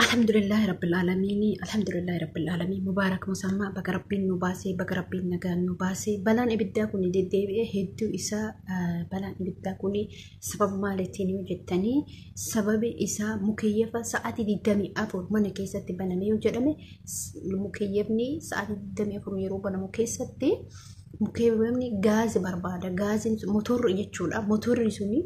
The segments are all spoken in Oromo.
Alhamdulillahi Rabbil Aalamiin, Alhamdulillahi Rabbil Aalamiin. Mubaarak Musammaa, baga Rabbiin nu baasee, baga Rabbiin nagaan nu baasee. Balaan ibiddaa kun deddeebi'ee hedduu isaa. Balaan ibiddaa kun sababa maaliitiin yoo jettanii, sababi isaa mukeyyafa sa'aatii 24 mana keessatti baname yoo jedhame, mukeyyafni sa'aatii 24 yeroo banamu keessatti mukeyyafni gaazi barbaada. Gaaziin motorri jechuudha. Motorri suni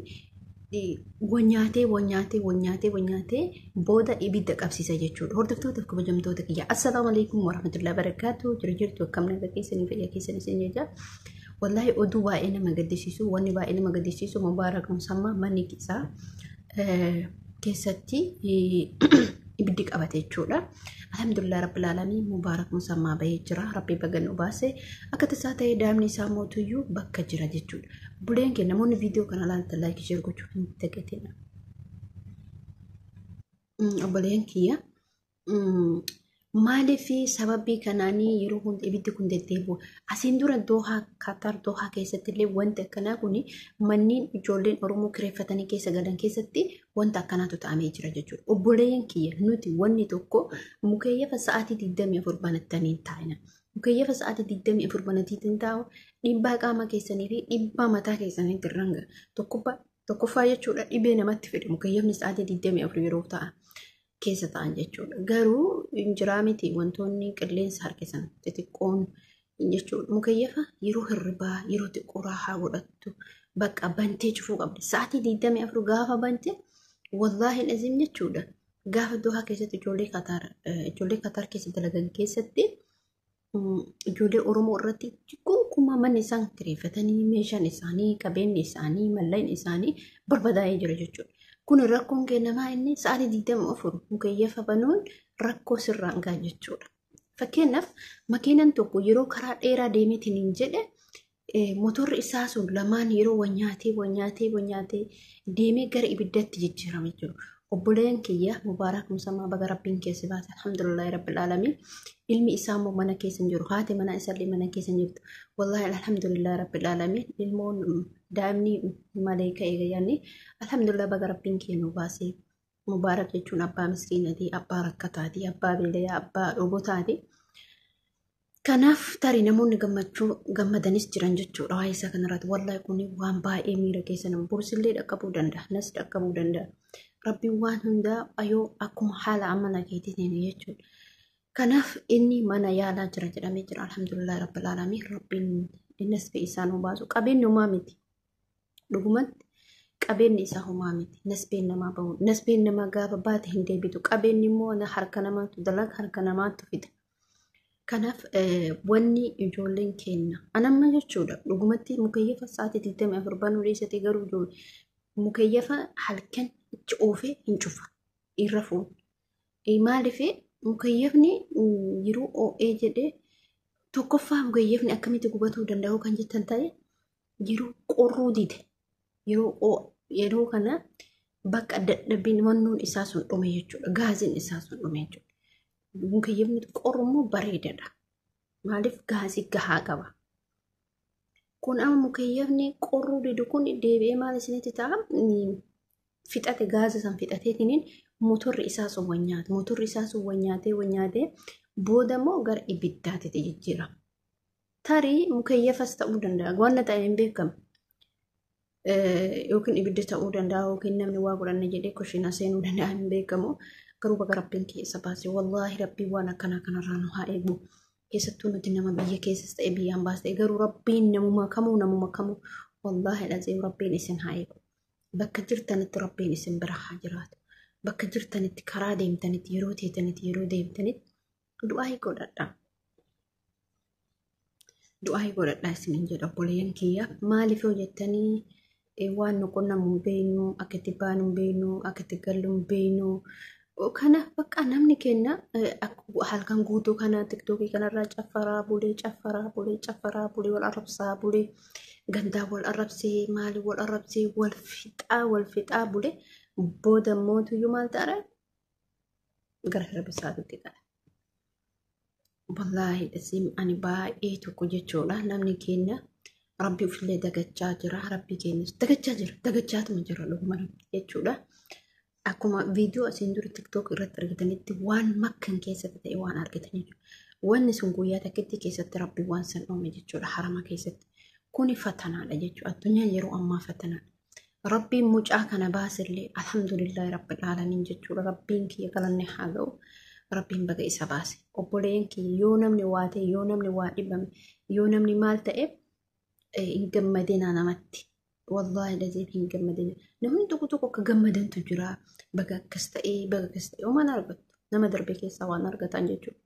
wanyaatee wanyaatee wanyaatee wanyaatee booda ibidda qabsiisa jechuudha. Hordoftoota fi kabajamtoota kiyya. Assalaamu alaikum warahmatullahi wabarakatuh. Jiru jirtu, akkam nagaa keessanii, fayyaa keessanii isin jecha. Wallaahi oduu baay'ee nama gaddisiisu, wanni baay'ee nama gaddisiisu, Mubaarak Musammaa manni isaa keessatti ibiddi qabate jechuudha. Alhamdulillah Rabbil Aalamiin, Mubaarak Musammaa bahee jira. Rabbi baga nu baase. Akka tasaa ta'ee daa'imni isaa mootuyyuu bakka jira jechuudha. Buleen kee namoonni viidiyoo kana ilaaltan like, share gochuu hin dagatina. Obboleen kiyya, maaliif sababii kanaanii yeroo hunda ibiddi kun deddeebi'u? Asiin dura Doohaa, Katar Doohaa keessatti illee wanti akkanaa kun manneen ijoolleen Oromoo kireeffatanii keessa galan keessatti wanta akkanaatu ta'amee jira jechuudha. Obboleeyyan kiyya, nuti wanni tokko mukeyyafa sa'aatii 24 banattanii hin taa'ina. Mukeyyafa sa'aatii 24 banatiitiin taa'u dhiibbaa qaama keessanii fi dhiibbaa mataa keessaniitti irraan ga'a. Tokkoffaa jechuudha, dhibee namatti fide mukeyyafni sa'aatii 24 yeroo ta'a keessa ta'an jechuudha. Garuu hin jiraa miti, wantoonni qilleensa harkisan xixiqqoon jechuudha. Mukeyyafa yeroo hirribaa yeroo xiqqoo raahaa godhattu bakka bantee cufuu qabdi. Sa'aatii 24 gaafa bante, wallaahi azim jechuudha. Gaafa Dohaa keessatti ijoollee Kataar keessa dalagan keessatti ijoollee Oromoo irratti gonkumaa manni isaan kireeffatanii, meeshaan isaanii, qabeenyi isaanii, mallaqni isaanii barbadaa'ee jira jechuudha. Kun rakkoon kennamaa inni sa'aatii 24 mukeyyafa banuun rakkoo sirraan gaha jechuudha. Fakkeenyaaf, makiinaan tokko yeroo karaa dheeraa deemeetiin hin jedhe, motorri isaa sun lamaan yeroo wanyaatee wanyaatee wanyaatee deemee gara ibiddaatti jijjiirama jechuudha. Obboleen kiyya, Mubaarak Musammaa baga Rabbiin keessa baase. Alhamdulillahi Rabbil Aalamiin. Ilmi isaa immoo mana keessa hin jiru. Haati mana isaallee mana keessa hin jirtu. Wallaahi alhamdulillahi Rabbil Aalamiin. Ilmoon daa'imni maleeka eegayyanii. Alhamdulillah, baga Rabbiin kennu baase. Mubaarak jechuun abbaa miskiinaati, abbaa rakkataati, abbaa beelayaa, abbaa dhobotaati. Kanaaf tarii namoonni gammachuu gammadanis jiran jechuudha waa'ee isaa kanarratti. Wallaahi kun waan baay'ee miira keessa nama bursillee dhaqqabuu danda'a. Nas dhaqqabuu danda'a. Rabbiin waan hundaa ayoo akkuma haala amala keetiin jechuudha. Kanaaf inni mana yaalaa jira jedhamee jira. Alhamdulillah Rabbil Aalamiin. Rabbiin innis isaa nu baasu. Qabeenyi homaa miti. Dhugumatti qabeenyi isaa homaa miti. Nasbeen namaa bahu. Nasbeen namaa gaafa baate hin deebitu. Qabeenyi immoo harka namaatu dalaga, harka namaatu fida. Kanaaf wanni ijoolleen keenya anamma jechuudha, dhugumatti mukeyyafa sa'aatii 24 banuu dhiisate, garuu mukeyyafa halkan itti oofee hin cufa irra fuun. Maaliif mukeyyafni yeroo oo'ee jedhee, tokkoffaa mukeyyafni akkamitti gubatuu danda'u kan jettan ta'e, yeroo qorruu dide, yeroo kana bakka dadhabbiin wannoon isaa sun dhume jechuudha. Gaaziin isaa sun dhume jechuudha. Mukeyyafni qorru immoo bareedaadha. Maaliif? Gaazii gahaa qaba. Kun amma mukeyyafni qorruu didu kun deebi'ee maal isinitti ta'a? Fixate, gaaza san fixateetiniin motorri isaa sun wanyaate. Motorri isaa sun wanyaatee wanyaatee booda immoo gara ibiddaatti jijjiirama. Tarii mukeyyafas ta'uu danda'a. Wanna ta'e hin beekamu. Yookiin ibidda ta'uu danda'a, yookiin namni waa godhanna jedhee kushiinaa seenuu danda'a, hin beekamu. Garuu baga Rabbiin keessa baase. Wallaahi Rabbiin waan akkanaa kanarraa nu haa eegu. Keessattuu nuti nama biyya keessas ta'e biyyaan baas ta'e, garuu Rabbiin namuma kamuu, namuma kamuu, wallaahi dhazeem, Rabbiin isin haa eegu. Bakka jirtanitti Rabbiin isin bira haa jiraatu. Bakka jirtanitti, karaa deemtanitti, yeroo teetanitti, yeroo deemtanitti du'aa godhadhaa. Du'aa godhadhaa isiniin jedha, obboleeyyan kiyya. Maaliif yoo jettanii, waan nu qunnamu hin beeknu, akka itti baanu hin beeknu, akka itti gallu hin beeknu. Kanaaf bakka namni keenya halkan guutuu kana TikTokii kanarraa caffaraa bulee, caffaraa bulee, caffaraa bulee, wal arrabsaa bulee, gandaa wal arrabsee, maali wal arrabsee, wal fixaa wal fixaa bulee, booda mootuyyuu maal ta'ara? Gara hirriba isaatiitti gala. Wallaahi isin ani baay'ee tokko jechuudha, namni keenya Rabbi ofillee dagachaa jira, Rabbi keenyas dagachaa jira, dagachaatuma jira dhuguma jechuudha. Akkuma viidiyoo asiin dura TikTok irratti argitanitti waan Makkan keessatti ta'e waan argitan jechuudha. Wanni sun guyyaa takkitti keessatti Rabbi waan san uume jechuudha harama keessatti. Kuni fatanaadha jechuudha. Addunyaan yeroo ammaa fatanaadha. Rabbiin mucaa kana baasellee alhamdulillahi rabbil aalamiin jechuudha. Rabbiin kiyya galanni haa ga'u. Rabbiin baga isa baase. Obboleen kiyya, yoo namni waa ta'e, yoo namni waa dhibame, yoo namni maal ta'e, hin gammadinaa namatti. Wallaahi laziim hin gammadina. Namni tokko tokko akka gammadantu jira. Baga akkas ta'ee, baga akkas ta'ee, homaan argattu. Nama darbe keessaa waan argatan jechuudha.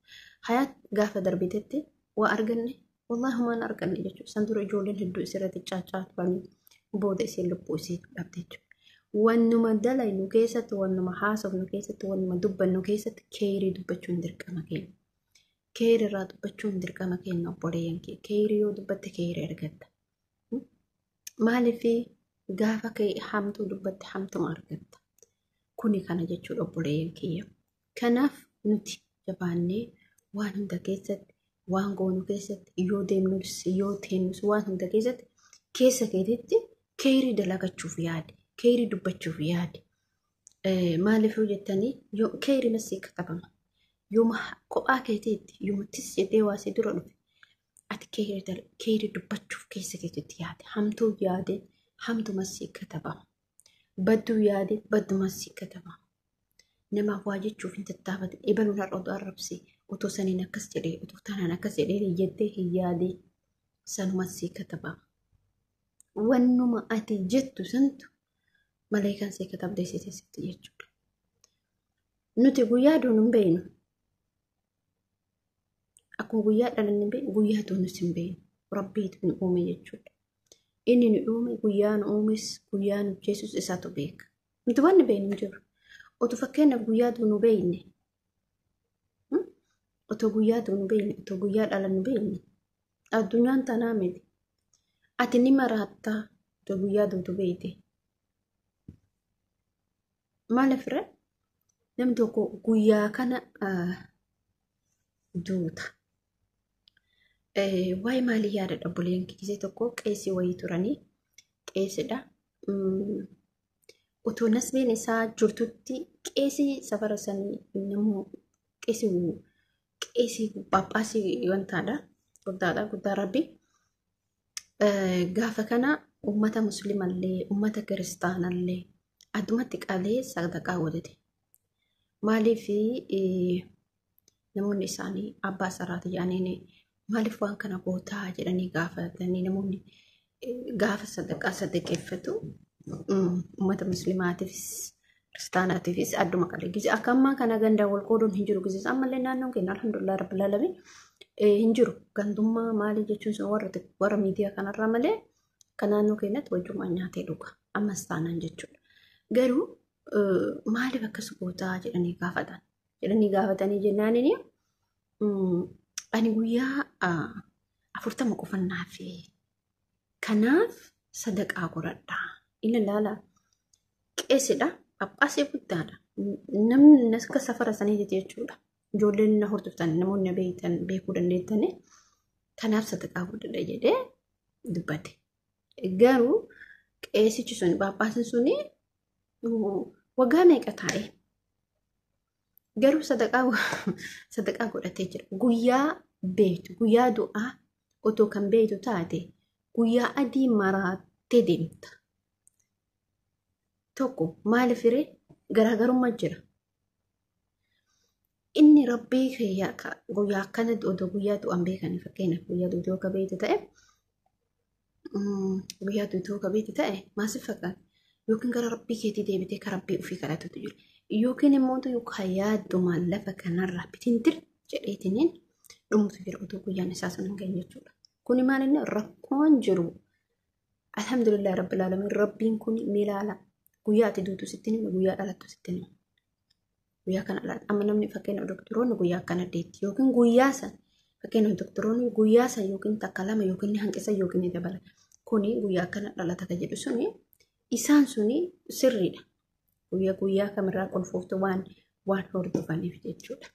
Hayaat gaafa darbitetti waa arganne? Wallaahi homaan arganne jechuudha. San dura ijoolleen hedduu isirratti caacaa turanii booda isheen lubbuu ishee dhabde jechuudha. Wannuma dalaynu keessatti, wannuma haasofnu keessatti, wannuma dubbannu keessatti keerii dubbachuun dirqama keenya. Keerii irraa dubbachuun dirqama keenya, obboleeyyan kee. Keerii yoo dubbatte keerii argatta. Maaliif gaafa kee hamtuu dubbatte hamtuma argatta. Kuni kana jechuudha, obboleeyyan kiyya. Kanaaf nuti jabaannee waan hunda keessatti, waan goonu keessatti, yoo deemnus yoo teennus, waan hunda keessatti keessa keetitti keerii dalagachuuf yaade, keerii dubbachuuf yaade. Maaliif yoo jettanii, keerii masii katabama. Yooma kophaa keetiitti, yooma tis jettee waa si dura dhufe, ati keerii dubbachuuf keessa keetitti yaade. Hamtuu yaade hamtuma sii katabama. Badduu yaade badduma sii katabama. Namaaf waa jechuuf hin tattaafatin. Ebaluun har'a otoo arrabsee, otoo saniin akkas jedhee, otoo tanaan akkas jedhee jettee hin yaadee, sanuma sii katabama. Wannuma ati jettu santu maleekaan sii katabdee si teessifti jechuudha. Nuti guyyaa duunu hin beeknu. Akkuma guyyaa dhalanne hin beeknu, guyyaa duunus hin beeknu. Rabbiitu nu uume jechuudha. Inni nu uume guyyaa nu uumes guyyaa nu jeesus isaatu beeka. Nuti wanni beeknu hin jiru. Otoo fakkeenyaaf guyyaa duunu beekne, otoo guyyaa duunu beekne, otoo guyyaa dhalannu beekne, addunyaan tanaa miti. Ati ni maraattaa otoo guyyaa duutu beekte. Maaliif ree? Namni tokko guyyaa kana duuta. Waa'ee maalii yaadadha, obboleen gisee tokko qeesii wayii turanii, qeesidha. Otoo nasbeen isaa jirtutti qeesii safara sanii namoo qeesii phaaphaasii wantaadha. Guddaadha, guddaa rabbi. Gaafa kana uummata musliimallee uummata kiristaanallee addumatti qalee sadaqaa godhate. Maaliif namoonni isaanii abbaa saraati jedhanii, maaliif waan kana gootaa jedhanii gaafatanii, namoonni gaafa sadaqaa sadaqeeffatu uummata musliimaatiifis kiristaanaatiifis adduma qalee. Gise akka ammaa kana gandaa wal qooduun hin jiru. Gise ammallee naannoon keenya alhamdulillah rabbil alamin hin jiru. Gandummaa maalii jechuun sun warra miidiyaa kanarraa malee kan naannoo keenyatti wajjumaan nyaatee dhuga. Ammas taanaan jechuudha. Garuu maaliif akkas gootaa jedhanii gaafatan. Jedhanii gaafatanii jennaanini, ani guyyaa 40 qofannaa fi kanaaf sadaqaa godhadha. Inni ilaala, qeesidha. Phaaphaasii guddaadha. Namni akka safara saniiti jechuudha. Ijoolleen na hordoftan, namoonni na beektan beekuu dandeettani. Kanaaf sadaqaa godhadha jedhee dubbate. Garuu qeesichi sun, phaaphaasiin suni waggaa meeqa taa'e? Garuu sadaqaa godhatee jira. Guyyaa beektu, guyyaa du'aa otoo kan beektu taate, guyyaa adii maraattee deemta. Tokko maaliif firee garaagarummaa jira. Inni rabbii kiyya guyyaa akkana otoo guyyaa du'an beekanii, fakkeenyaaf guyyaa du'u akka beektu ta'e, guyyaa du'u akka beektu ta'e, maasif fakkaata? Yookiin gara rabbii keetii deebitee ka rabbii ofii kadhatutu jira. Yookiin immoo kan yaaddumaan lafa kanarraa bitintir jedheetiniin dhumutu jira otoo guyyaan isaa sun hin gahin jechuudha. Kuni maal inni rakkoon jiru? Alhamdulillah rabbil alamin, rabbiin kun milaala guyyaa ati duutu sitti hima, guyyaa dhalattu sitti hima. Guyyaa kana dhalate. Amma namni fakkeenya doktoroonni guyyaa akkana deetti yookiin guyyaa san, fakkeenya doktoroonni guyyaa san yookiin takka lama yookiin ni hanqisa yookiin ni dabala. Kuni guyyaa akkana dhalata ka jedhu suni isaan suni sirriidha. Guyyaa guyyaa kamirraa qulfooftu waan hordofaniif jechuudha.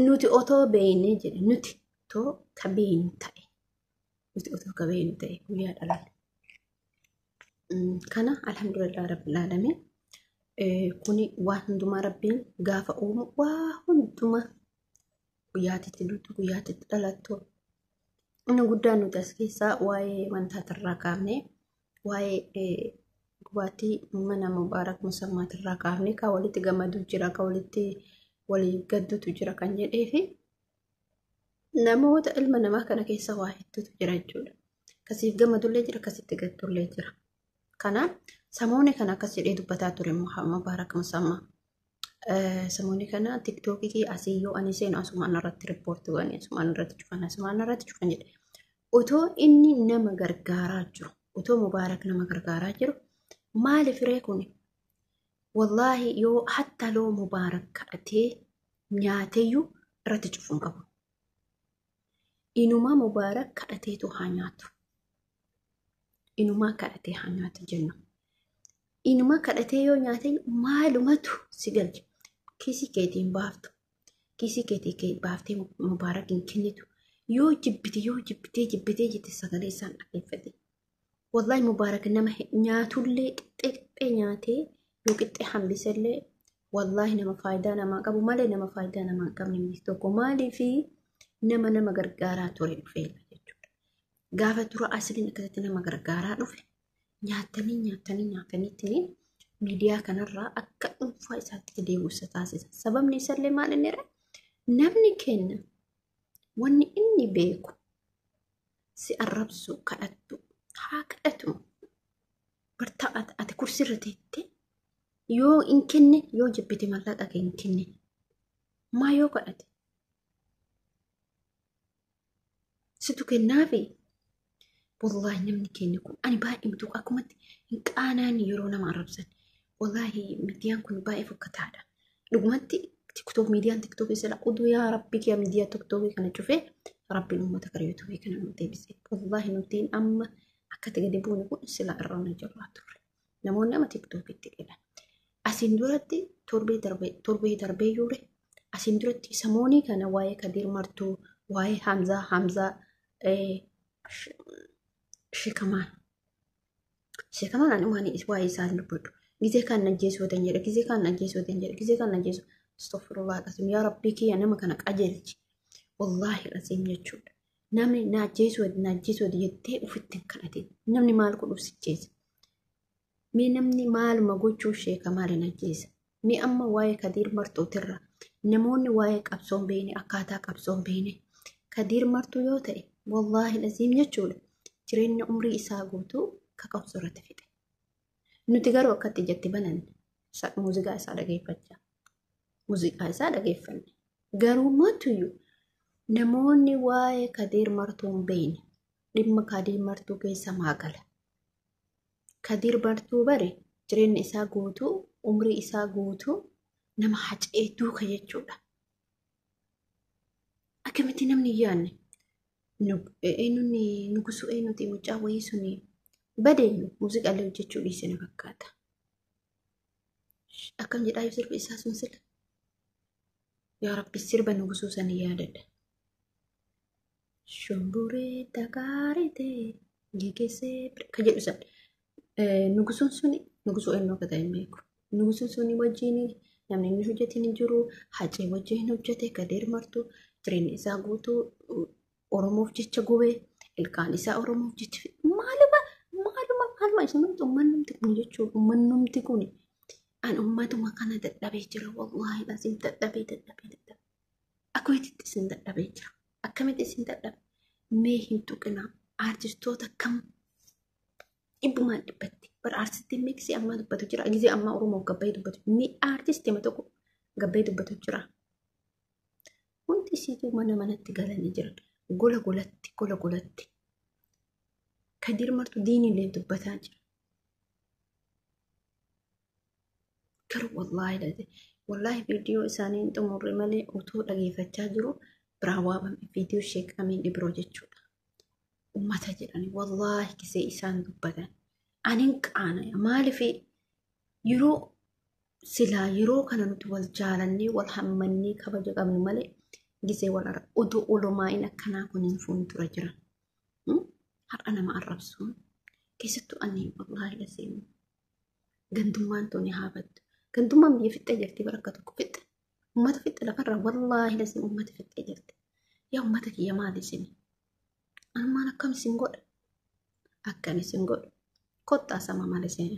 Nuti otoo beeknee jedhe, nuti otoo ka beeknu ta'e, nuti otoo ka beeknu ta'e guyyaa dhalanne. Kana alhamdulillah rabbil alamin. Kuni waan hundumaa Rabbiin gaafa uumu waa hundumaa guyyaatitti duutu guyyaatitti dhalattu. Inni guddaan nuti as keessaa waa'ee wantaatirraa kaafne, waa'ee gubaatii mana Mubaarak Musammaatirraa kaafne, kan walitti gammadu jira, kan walitti walii gaddutu jira kan jedhee fi namoota ilma namaa kana keessa waa hedduutu jira jechuudha. Kasiif gammadullee jira, kasitti gaddullee jira. Kanaaf samoonni kana akkas jedhee dubbataa ture Mubaarak Musammaa. Samoonni kana tiktookii asii yoo ani seenu asumaan irratti riippoortii godhanii asumaan irratti cufan asumaan irratti cufan jedhe. Otoo inni nama gargaaraa jiru, otoo Mubaarak nama gargaaraa jiru, maaliif ree kuni? Wallaahi yoo hatta loo Mubaarak kadhatee nyaateyyuu irratti cufuun qabu. Inumaa Mubaarak kadhateetu haa nyaatu. Inumaa kadhatee haa nyaatu jennu. Inumaa kadhatee yoo nyaate maalumatu si galcha? Kiisii keetiin baaftu. Kiisii keetii baaftee Mubaarak hin kennitu. Yoo jibbite yoo jibbitee jibbitee jette sagalee isaan dhaggeeffate. Wallaahi Mubaarak nama nyaatullee qixxee qixxee nyaatee yoo qixxee hambisellee wallaahi nama faayidaa namaa qabu malee nama faayidaa namaa hin qabne miti tokko. Maaliifi nama nama gargaaraa ture dhufeera jechuudha. Gaafa tura asliin akkasitti nama gargaaraa dhufe nyaatanii nyaatanii nyaataniitti miidiyaa kanarraa akka dhuunfaa isaatti deebi'u isa taasisa. Sababni isallee maal inni irra? Namni kenna wanni inni beeku si arrabsu kadhattu haa kadhatu. Bartaa ati kursiirra teettee yoo hin kenne yoo jibbite mallaqa kee hin kenne maa yoo kadhate situ kennaafi. Wallaahi namni keenya kun ani baay'ee mitu akkumatti hin qaanaan yeroo nama arrabsan. Wallaahi miidiyaan kun baay'ee fokkataadha. Dhugumatti tiktook miidiyaan tiktookii sila oduu yaa rabbi kiyya miidiyaa tiktookii kana cufee rabbiin uummata gara yuutuubii kana nu deebise. Wallaahi nutiin amma akkatti gadi buune kun sila irra na jirraa turre. Namoonni amma tiktookitti galan. Asiin duratti torbee darbee yuure asiin duratti samoonii kana waa'ee Kadir Martuu waa'ee Hamzaa Shekamaan. Shekamaan ani waan waa'ee isaan dubbadhu. Gizee kan ajjeesuu jedha, gizee kan ajjeesuu jedha, gizee kan ajjeesuu. Astaghfirullah qasim yaa rabbii kiyya nama kana qajeelchi. Wallaahi qasim jechuudha. Namni na ajjeesuu jettee ofitti hin kadhatin. Namni maal godhuuf si ajjeesa? Mee namni maaluma gochuuf Shekamaan hin ajjeesa? Mee amma waa'ee Kadir Martuutirra namoonni waa'ee qabsoon beekne akkaataa qabsoon beekne Kadir Martuu yoo ta'e wallaahi aziim jechuudha. Jireenya umrii isaa guutuu ka qabsoo irratti fixe. Nuti garuu akkatti ijatti bananne muuziqaa isaa dhageeffachaa. Muuziqaa isaa dhageeffanne. Garuu matuyyuu namoonni waa'ee Kadir Martuu hin beekne dhimma Kadir Martuu keessa maagala. Kadir Martuu bare jireenya isaa guutuu umrii isaa guutuu nama hacee duuka jechuudha. Akkamitti namni hin yaadne? Eenyuun nugusuu eenyuti mucaa wayii suni badeeyyu muuziqaalee hojjechuu dhiise na fakkaata. Akkam jedhaa yoo sirbi isaa sun sila. Yaa Rabbi sirba nugusuu sanii yaadadha. Shumburee takaaritee geegesee ka jedhu san. Nugusuun suni nugusuu eenyu akka ta'e hin beeku. Nugusuun suni wajjin namni inni hojjetin hin jiru. Hacee wajjin hojjete Kadir Martuu jireenya isaa guutuu Oromoof jecha gubee ilkaan isaa Oromoof jecha maaluma maaluma maaluma isinumti uummanumti kun jechuudha uummanumti kun an uummatuma kana dadhabee jira wallaahi asiin dadhabee dadhabee dadhabee akkamitti isin dadhabee jira akkamitti isin dadhabe mee hin tuqinaa aartistoota kam dhibbumaan dhibbatti bara aartistiin meeksii ammaa dubbatu jira gizee ammaa Oromoof gabbayee dubbatu mee aartistii tokko gabbayee dubbatu jira hundi isiituu mana manatti galanii jiran. Gola golatti gola golatti Kadir Martuu diinillee dubbataa jira. Garuu wallaahi wallaahi viidiyoo isaanii hin xumurre malee otoo dhageeffachaa jiru biraa waamame viidiyoo Sheek Amiin Ibroo jechuudha. Uummata jedhani wallaahi gisee isaan dubbatan. Ani hin qaanaya maaliif yeroo silaa yeroo kana nuti wal jaalannee wal hammannee kabaja qabnu malee gisee wal arra oduu olomaa'in akkanaa kun hin fuuldura jiran. Har'a nama arrabsuun keessattuu ani wallaahi lasiin gandummaan tuni haa baddu. Gandummaan biyya fixxee jirti, bara akka tokko fixxe. Uummata fixxe lafarra, wallaahi lasin uummata fixxee jirti. Yaa uummata kiyya, maali isin? Anumaan akkam isin godha? Akkam isin godha? Kottaa sama maal isin?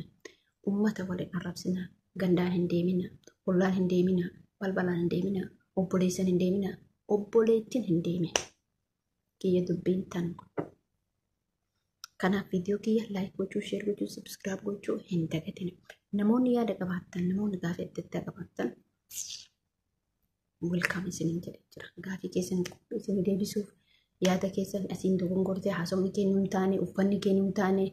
Uummata waliin arrabsinaa. Gandaan hin deemina. Ollaan hin deemina. Balbalaan hin deemina. Obboleessan hin deemina. Obboleettiin hin deemin. Kiyya dubbiin tanuma. Kanaaf viidiyoo kiyya like gochuu, share gochuu, subscribe gochuu hin dagatin. Namoonni yaada qabaattan, namoonni gaafii adda addaa qabaattan, welcome isiniin jedhee jira. Gaafii keessan isin deebisuuf, yaada keessan, asiin dogongortee, haasofni keenya hin taane, uffanni keenya hin taane,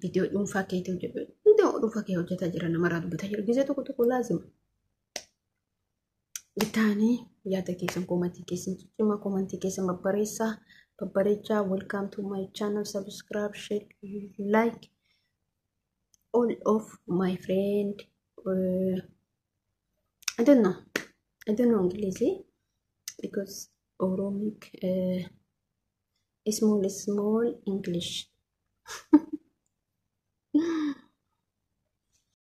viidiyoo dhuunfaa keetii hojjetu. Viidiyoo dhuunfaa kee hojjetaa jira, namarraa dubbataa jira. Gizee tokko tokko laazima. Bitaanii yaada keessan koomantii keessan ciccimaa, koomantii keessan babbareessaa babbareechaa. Welcome to my channel. Subscribe, share, like, all of my friend. I don't know English because Oromic small small English.